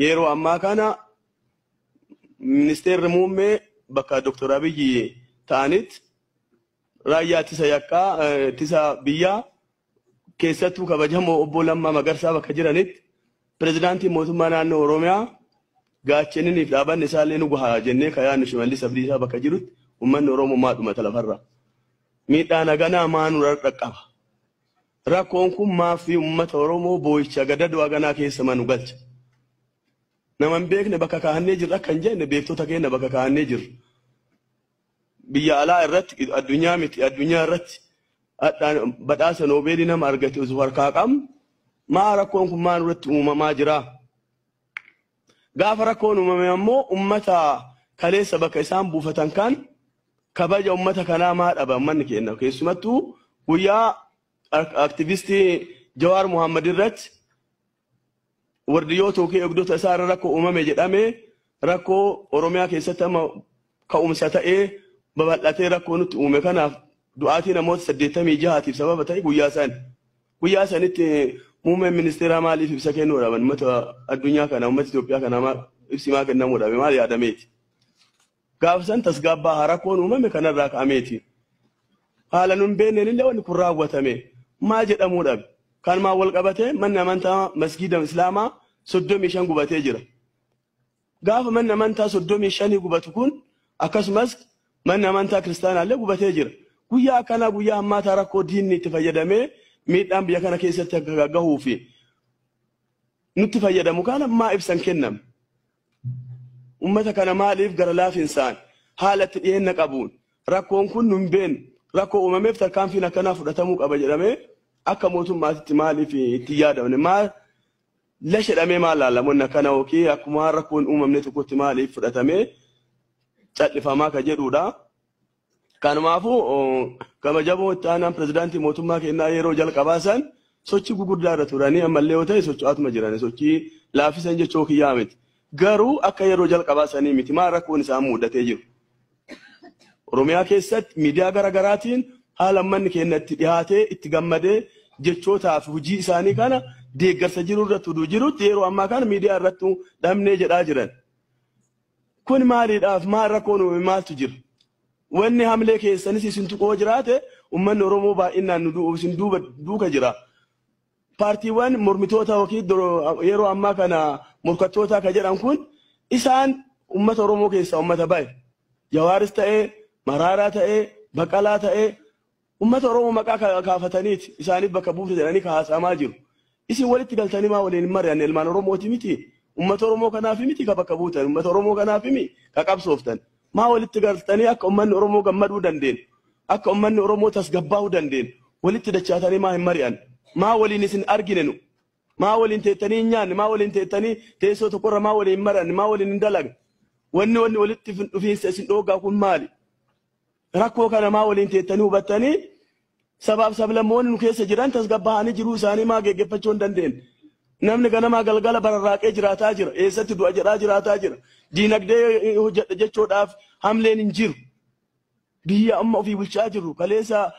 Yeroo ammaa kana ministeerri muummee bakka Dr. Abiyyi ta'anitti raayyaa ittisa yakkaa ittisa biyyaa keessattuu kabajamoo obbo Lammaa Magarsaa bakka jiranitti pirezidaantiin mootummaa naannoo Oromiyaa gaacheniniif dhaabanni isaallee nu gahaa jennee kayaannu Shimallis Abdiisaa bakka jirutti uummanni Oromoo maa dhumata lafarra. Miidhaan haganaa maa nurra dhaqqaba. Rakkoon kun maafi uummata Oromoo boo'icha gadadoo haganaa keessa manu galcha. Nama hin beekne bakka kaa'annee jirra akka hin jenne beektota keenya bakka kaa'annee jirra. Biyya alaa irratti addunyaa miti addunyaa irratti badhaasa noobeelii nama argate osoo harkaa qabnu maa rakkoon kun maa nurratti uumamaa jira. Gaafa rakkoon uumame ammoo uummata kaleessa bakka isaan buufatan kan kabaja uummata kanaa maa dhaba uummanni keenya keessumattuu guyyaa aktivistii Jawaar Muhammad irratti wardiyyoo tokko eegdota isaa irra rakkoo uumame jedhamee rakkoo Oromiyaa keessatti amma ka'umsa ta'ee babal'atee rakkoo nutti uume kanaaf du'aatii namoota 86tiif sababa ta'e guyyaa san. Guyyaa sanitti muummeen ministeeraa maaliif ibsa kennuu dhaban uummata addunyaa kana uummata Itoophiyaa kana ibsi maa kennamuu dhabe maal yaadameeti. Gaafa san tasgabbaa rakkoon uumame kanarraa ka'ameeti. Haala nun beekneen illee wanni kun raawwatame maa jedhamuu dhabe. Kanumaan wal qabatee manni amantaa masgiida Islaamaa 35 gubatee jira. Gaafa manni amantaa 35 gubatu kun akkasumas manni amantaa kiristaanaallee gubatee jira. Guyyaa akkanaa guyyaa hammaataa rakkoo diinni itti fayyadamee miidhaan biyya kana keessatti akka gahuu fi nutti fayyadamu kana maa ibsan kenname. Uummata kana maaliif gara laafinsaan haala itti dhiyeenna qabuun rakkoon kun nun beeknu rakkoo uumameef tarkaanfiin akkanaa fudhatamuu qaba jedhamee akka mootummaatti maaliif itti yaadamne maal lashedhamee maal laalamoonni akkana yookiin akkuma rakkoon uumamne tokkotti maaliif fudhatamee callifamaa ka jedhudha. Kanumaafuu kabajamoo itti aanaan pirezidaantii mootummaa kennaa yeroo jalqabaa san sochii gugurdaa irra turanii ammallee yoo ta'e socho'aatuma jiran sochii laaffisan jechuu kiyyaa miti. Garuu akka yeroo jalqabaa sanii miti maal rakkoon isaan mudatee jiru. Oromiyaa keessatti miidiyaa garaagaraatiin haala manni keenya itti dhiyaatee itti gammadee jechootaa fi hojii isaanii kana deeggarsa jiru irratti oduu jirutti yeroo ammaa kana miidiyaa irratti dhabnee jedhaa jiran. Kun maaliidhaaf maal rakkoon uumame maaltu jira? Wanni hamlee keessanis isin tuqoo jiraate uummanni Oromoo baay'inaan isin duuka jira. Paartiiwwan mormitoota yookiin yeroo ammaa kana morkattoota ka jedhan kun isaan uummata Oromoo keessaa uummata bahe. Jawaaris ta'ee, Maraaraa ta'ee, Baqalaa ta'ee uummata Oromoo maqaa kaafataniiti isaaniif bakka buufte jedhanii haasa'amaa jiru. Isin walitti galtanii maa waliin hin mari'anne ilmaan Oromooti miti. Uummata Oromoo kanaaf miti ka bakka buutan, uummata Oromoo kanaaf miti ka qabsooftan. Maa walitti galtanii akka uummanni Oromoo gammaduu dandeenyu, akka uummanni Oromoo tasgabbaa'uu dandeenyu walitti dachaatanii maa hin mari'anne. Maa waliin isin argine nu. Maa waliin teettanii hin nyaanne, maa waliin teettanii teessoo tokkorra maa waliin hin mari'anne, maa waliin hin dalagne. Wanni wanni walitti dhufiinsa isin dhoogaa kun maali? Rakkoo kana maa waliin teettanii hubattanii sabaaf sablammoonni nu keessa jiran tasgabbaa'anii jiruu isaanii maa geggeeffachuu hin dandeenye. Namni ganamaa galgala bararraaqee jiraataa jira. Eessatti du'a jedhaa jiraataa jira. Diinagdee hojjedha jechuudhaaf hamleen hin jiru. Biyya amma ofii bulchaa jirru kaleessa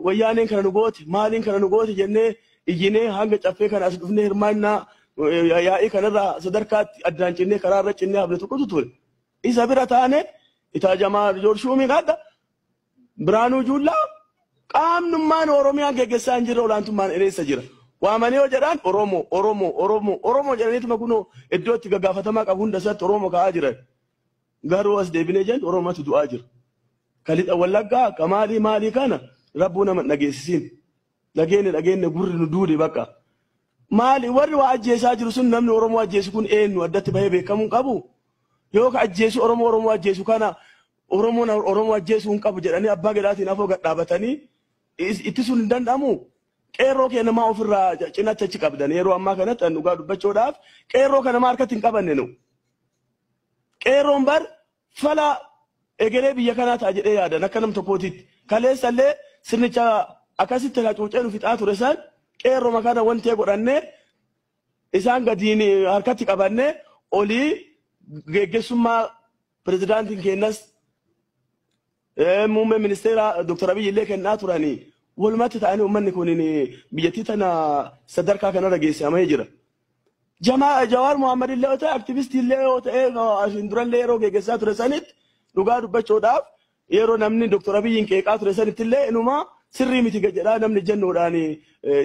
wayyaaneen kana nu goote maaliin kana nu goote jennee iyyinee hanga caffee kana as dhufnee hirmaannaa yaa'ii kanarraa sadarkaatti addaan cinnee karaarra cinnee hafne tokkotu ture. Isa bira taane itaajamaa Joorshuumii kadha Biraanuu Juullaa qaamnummaan Oromiyaa geggeessaa hin jirre olaantummaan ereessa jira. Waamanii yoo jedhan Oromoo Oromoo Oromoo Oromoo jedhaniituma kunoo iddoo itti gaggaafatamaa qabu hunda isaatti Oromoo ka'aa jiran. Garuu as deebinee jennu Oromootu du'aa jira. Kalixa Wallaggaa akka maalii maalii kana rabbuu nama dhageessisiin. Dhageenye dhageenye gurri nu duude bakka. Maali warri waa ajjeesaa jiru sun namni Oromoo ajjeesu kun eenyu addatti bahee beekamuu qabu? Yoo ka ajjeesu Oromoo Oromoo ajjeesu kana Oromoon Oromoo ajjeesuu hin qabu jedhanii abbaa gadaatiin afoo gad dhaabatanii ittisuun hin danda'amu. Qeerroo keenya maa ofirraa cinatti achi qabdan yeroo ammaa kanatti dhugaa dubbachuudhaaf qeerroo kana maa harkatti hin qabanne nu. Qeerroon bar fala egeree biyya kanaa ta'a jedhee yaadan akka nam tokkootitti. Kaleessa illee sirnicha akkasitti hacuucee nu fixaa ture san qeerroo kana wantee godhannee isaan gadiin harkatti qabannee olii geggeessummaa pirezidaantiin keenyas muummee ministeera Dr. Abiyyi illee kennaa turanii walumatti ta'anii uummanni kun biyyattii tana sadarkaa kanarra geessamee jira. Jawaar Mohaammed illee yoo ta'e aktivistii illee yoo ta'e asiin durallee yeroo geggeessaa ture sanitti dhugaa dubbachuudhaaf yeroo namni Dr. Abiyyiin qeeqaa ture sanitti illee inuma sirrii miti jedhaa namni jennuudhaan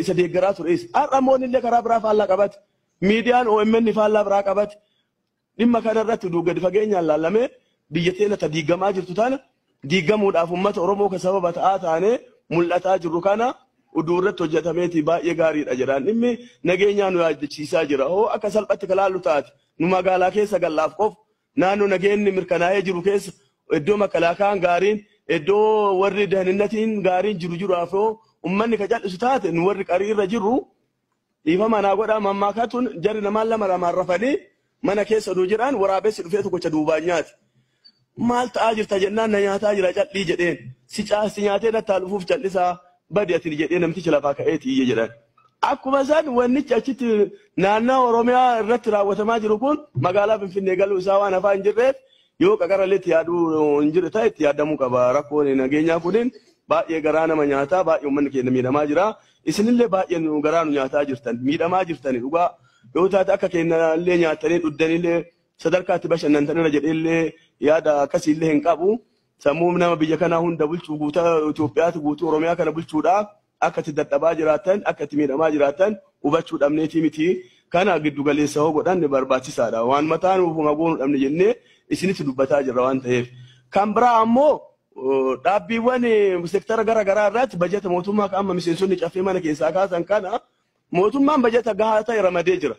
isa deeggaraa ture. Har'a immoo illee karaa biraa faallaa qabate. Miidiyaan OMN faallaa biraa qabate. Dhimma kanarratti gadi fageenyaan laallamee biyya teenya ta diigamaa jirtu tana diigamuudhaaf uummata Oromoo kan sababa ta'aa taanee mul'ataa jirru kana uduu irratti hojjetameeti baay'ee gaariidha jedhaan. Dhimmi nageenyaa nu yaadachiisaa jira. Hoo akka salphatti kalaallu taate nu magaalaa keessa gallaaf qof naannoo nageenyi mirkanaa'ee jiru keessa iddoo makalaakaan gaariin iddoo warri daninnatiin gaariin jiru jiruuf hoo uummanni ka cal'isu taate nu warri qarii irra jirru dhiifama naa godhaa mammaakatuun jarri namaan lama lamaan rafanii mana keessa oduu jiran waraabessi dhufee tokkocha duubaan nyaate. Maal ta'aa jirta jennaan na nyaataa jira cal'ii jedheen. Si caasi nyaatee nattaa dhufuuf cal'isaa badi ati jedhee namtichi lafaa ka'eeti iyye jedhan. Akkuma isaan wannichi achitti naannoo Oromiyaa irratti raawwatamaa jiru kun magaalaa Finfinnee galuu isaa waan hafaa hin jirreef yoo qaqarallee itti yaaduu hin jirre ta'e itti yaadamuu qaba. Rakkoon nageenyaa kunin baay'ee garaa nama nyaataa baay'ee uummanni keenya miidhamaa jira. Isinillee baay'ee garaa nu nyaataa jirtan miidhamaa jirtani dhugaa yoo taate akka keenyallee nyaatanii dhugdanillee sadarkaatti bashannantanirra jedheellee yaada akkasiillee hin qabu. Sammuu nama biyya kanaa hunda bulchuu guutuu Itoophiyaatti guutuu Oromiyaa kana bulchuudhaaf akka itti dadhabaa jiraatan akka itti miidhamaa jiraatan hubachuu dhabneetii miti. Kana giddu galeessa hoo godhanne barbaachisaadha. Waan mataan ufuma goonuu dhabne jennee isinitti dubbataa jirra waan ta'eef. Kan biraa ammoo dhaabbiiwwan seektara gara garaa irratti bajeta mootummaa kan amma miseensonni caffee mana keessaa kaasan kana mootummaan bajeta gahaa ta'e ramadee jira.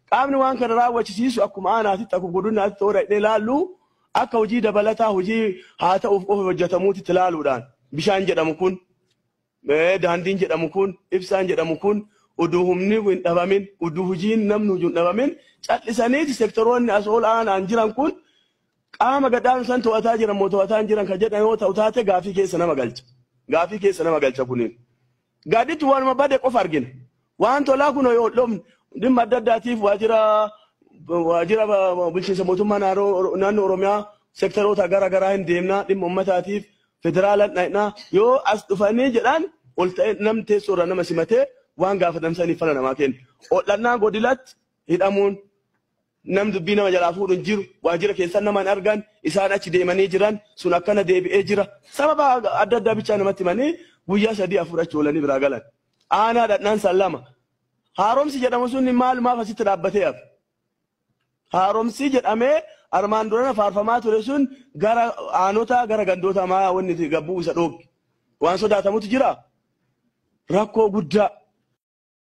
Qaamni waan kana raawwachisiisu akkuma aanaatitti akkuma godinaatti ta'uu dhaqnee ilaallu akka hojii dabalataa hojii haa ta'uuf qofa hojjetamuutti ilaaluudhaan bishaan jedhamu kun daandiin jedhamu kun ibsaan jedhamu kun uduu humni hin dhabamin uduu hojiin namni hin dhabamin cal'isaniiti seektoroonni as ol aanaan jiran kun qaama gadhaan san to'ataa jiran moo to'ataa hin jiran kan jedhan yoo ta'u taate gaafii keessa nama galcha. Gaafii keessa nama galcha kuniin. Gaadditti waanuma bade qofa argina. Waan tolaa kun yoo dhumne dhimma adda addaatiif waajjira bulchiinsa mootummaa naannoo Oromiyaa seektaroota gara garaa hin deemnaa dhimma uummataatiif federaalaan dhaqnaa yoo as dhufanii jedhan ol ta'e namni teessoo irra nama simatee waan gaafatamsaniif fala namaa kenna. Hodhannaa godilatti hidhamuun nam dubbii nama jalaa fuudhu hin jiru waajjira keessan nama hin argan isaan achi deemanii jiran sun akkana deebi'ee jira sababa adda addaa bichaa namatti himanii guyyaa 3 4 achi oolanii biraa galan. Aanaa dhadhaan san lama. Haaromsi jedhamu sun maal maaf asitti dhaabbatee hafe? Haaromsi jedhamee armaan durana faarfamaa ture sun gara aanota gara gandoota maa wanni gabbuu isa dhoogge. Waan sodaatamutu jira. Rakkoo guddaa